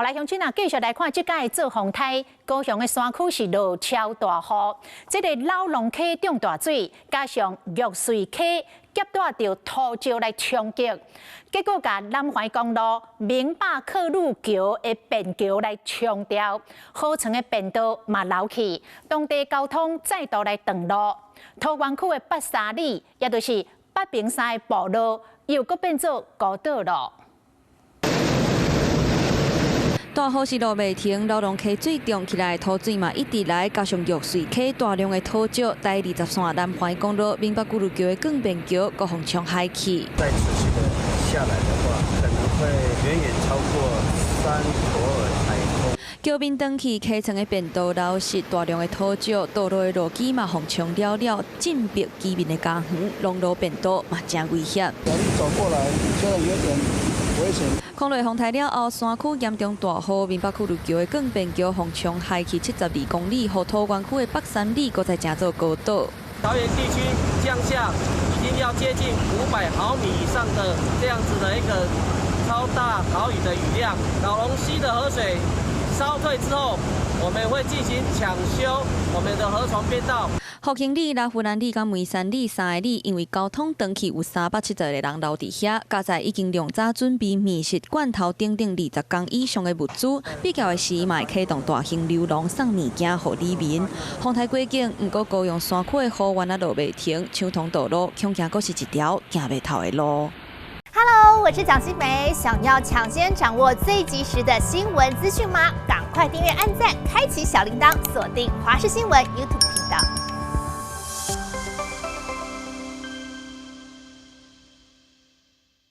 來鄉親啊，繼續來看這擺做風颱，高雄的山區是落超大雨，這个荖濃溪漲大水，加上玉穗溪夾帶著土石來衝擊，結果共南環公路明霸客路橋的便橋來沖掉，河床的便道嘛流去，當地交通再度來斷路。桃園區的八沙里，也就是八屏山的步道，又閣變做孤島路。大雨是落袂停，荖濃溪水漲起來，土水嘛一直來，加上玉穗溪大量的土石，台20線南環公路明北古路橋的鋼便橋，閣予沖海去。再持續的下來的話，可能會遠遠超過三卓爾颱風。橋面斷去，溪床的便道流失大量的土石，道路的路基嘛予沖了了，進逼居民的家園，農路便道嘛誠危險。人走過來，覺得有點危險。空落風颱了後，山區嚴重大雨，明北區路橋的鋼便橋予沖海去72公里，予桃園區的北三里閣再成做孤島。桃園地區降下已經要接近500毫米以上的這樣子的一個超大豪雨的雨量，荖濃溪的河水稍退之後，我們會進行搶修我們的河床便道。復興里、羅富蘭里佮梅山里三个里，因為交通斷去，有370個人留佇遐。佳哉已經量早準備麵食、罐頭等等20工以上的物資，必要的時嘛會啟動大型溜廊送物件予里民。風颱過境，毋過高雄山區的雨原來落袂停，搶通道路恐驚閣是一條行袂透的路。 Hello，我是蔣新梅，想要搶先掌握最及時的新聞資訊嗎？趕快訂閱、按讚、開啟小鈴鐺，鎖定華視新聞 YouTube 頻道。